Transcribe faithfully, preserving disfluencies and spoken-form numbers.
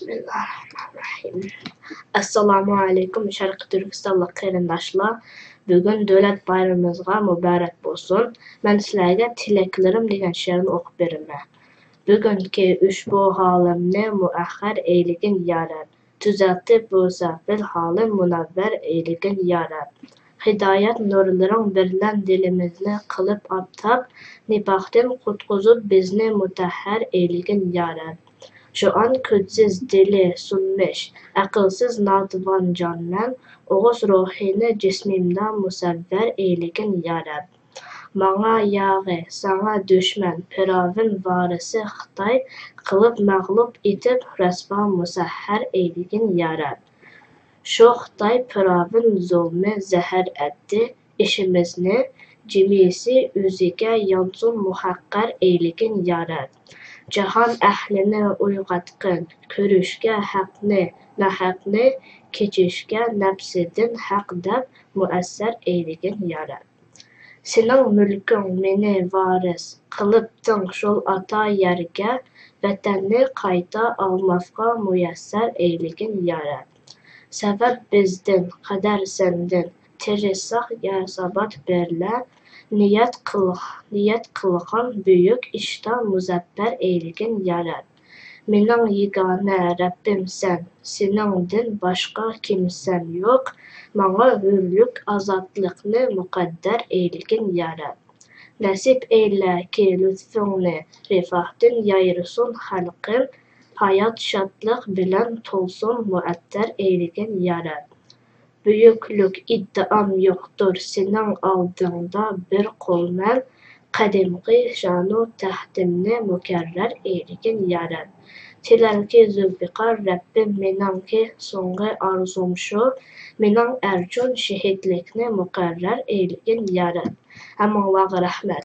بىسمىللاھىررەھمانىررەھىم. ئەسسالامۇ ئەلەيكۇم، شەرقىي تۈركىستانلىق قېرىنداشلار. بۈگۈن دۆلەت بايرىمىمىزغا مۇبارەك بولسۇن. مەن سىلەرگە تىلەكلىرىم دېگەن شېئىرنى ئوقۇپ بېرىمەن. بۈگۈنكى ئۇشبۇ ھالىمنى مۇئەخخەر ئەيلىگىن يا رەب. تۈزەتتى بۇ سەپىل ھالىم مۇنەۋۋەر ئەيلىگىن يا رەب. ھىدايەت نۇرلىرىڭ بىرلەن دىلىمىزنى قىلىپ ئاپتاپ، نىپاقتىن قۇتقۇزۇپ بىزنى مۇتەھھەر ئەيلىگىن يا رەب. شۇئان كۈچسىز دىلى سۇنمىش، ئەقىلسىز ناتىۋان جان مەن، ئوغۇز روھىنى جىسمىمدا مۇسەۋۋەر ئەيلىگىن يا رەب. ماڭا ياغى، ساڭا دۈشمەن، پىراۋىن ۋارىسى خىتاي، قىلىپ مەغلۇپ ئېتىپ، رەسۋا مۇسەھھەر ئەيلىگىن يا رەب. شۇ خىتاي پىراۋىن زۇلمى زەھەر ئەتتى ئىشىمىزنى، جىمىسى ئۆزىگە يانسۇن مۇھەققەر ئەيلىگىن يا رەب. جاھان ئەھلىنى ئويغاتقىن، كۆرۈشكە ھەقنى، ناھەقنى، كېچىشكە نەپسىدىن ھەق دەپ مۇئەسسەر ئەيلىگىن يا رەب. سېنىڭ مۈلكۈڭ مېنى ۋارىس، قىلىپتىڭ شول ئاتا يەرگە، ۋەتەننى قايتا ئالماسقا مۇيەسسەر ئەيلىگىن يا رەب. سەۋەب بىزدىن، قەدەر سەندىن، تىرىشساق ياساۋات بىرلە، نىيەت قىل-، نىيەت قىلغان بۈيۈك ئىشتا مۇزەپپەر ئەيلىگىن يا رەب. مېنىڭ يېگانە رەببىم سەن، سېنىڭدىن باشقا كىمسەم يوق، ماڭا ھۆرلۈك، ئازادلىقنى مۇقەددەر ئەيلىگىن يا رەب. نەسىپ ئەيلەكى لۇتفۇڭنى، رىفاھتىن يايرىسۇن خەلقىم، ھايات شادلىق بىلەن تولسۇن مۇئەتتەر ئەيلىگىن يا رەب. بۈيۈكلۈك ئىددىئام يوقتۇر سېنىڭ ئالدىڭدا بىر قۇل مەن، قەدىمكى شانۇ تەختىمنى مۇكەررەر ئەيلىگىن يا رەب. تىلەمكى زۇلپىقار رەببىم مېنىڭكى سوڭغى ئارزۇم شۇ، مېنىڭ ئەرجۇن شېھىتلىكنى مۇقەررەر ئەيلىگىن يا رەب. ھەممىڭلارغا رەھمەت.